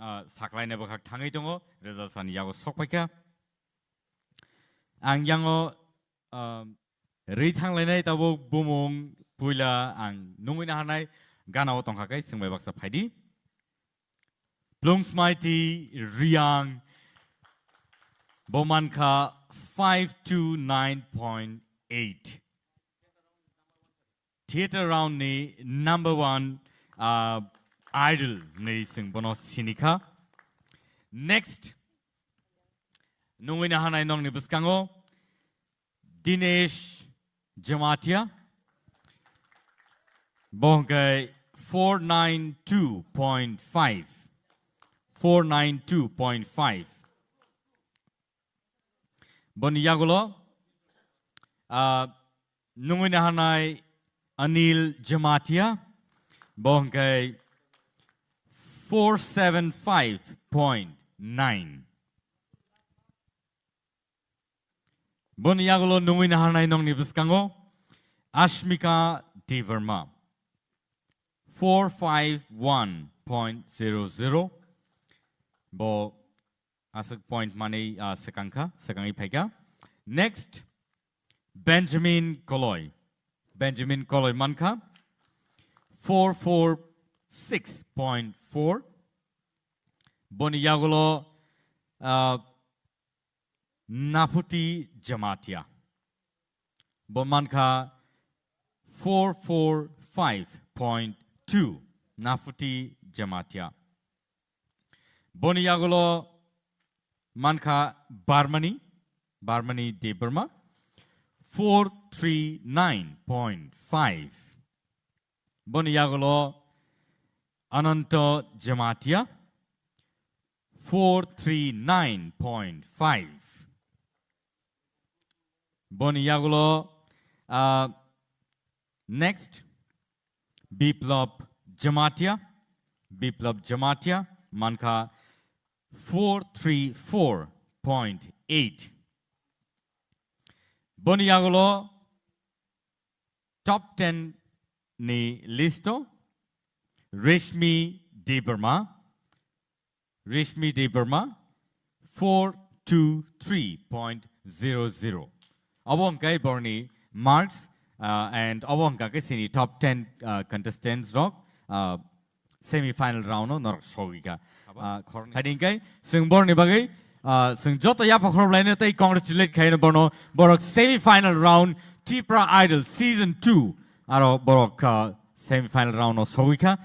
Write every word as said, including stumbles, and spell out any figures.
Ah, saklaina bwkhak thangwi tongo, result sani yago sok paikha. Ang yango, ah, rwi thanglainai tabuk bumung puila ang nungwi naharnai gana o tongkha kai swngbai baksa phaidi. Plungsmaiti Riang bo mankha five two nine point eight. Theater round ni number one, ah, idol ni sing bono sinikha. Next, nungwi naharnai nongni bwskango Dinesh Jamatia. Bo hwnkhe four nine two point five. Four nine two point five. Boni yagulo, ah, nungwi naharnai Anil Jamatia. Bo hwnkhe four seven five point nine. Boni yagulo nungwi naharnai nongni bwskango Ashmika Debbarma. Four five one point zero zero. Bo aswk point manwi, ah, swkangkha, swkangwi phaikha. Next, Benjamin Koloi. Benjamin Koloi mankha four four six point four. Boni yagulo, ah, Naphuti Jamatia. Bo mankha four four five point two. Naphuti Jamatia. Boni yagulo mankha Barmani, Barmani Debbarma, four three nine point five. Boni yagulo Ananto Jamatia, four three nine point five. Boni yagulo, ah, next, Biplab Jamatia. Biplab Jamatia mankha four three four point eight. Boni yagulo top ten ni listo Reshmi Debbarma. Reshmi Debbarma, four two three point zero zero. Abo hwnkhe borni marks, uh, and abo hwnkha khe sini top ten, uh, contestants rok, uh, semi final round o norok sogwi kha. Uh, khoroknwi. Hai hwnkhe chwng borni bagwi, uh, chwng joto yapha khorok laino tei congratulate khaino borno, borok semi final round Tipra Idol season two aro borok, uh, semi final round o sogwi kha.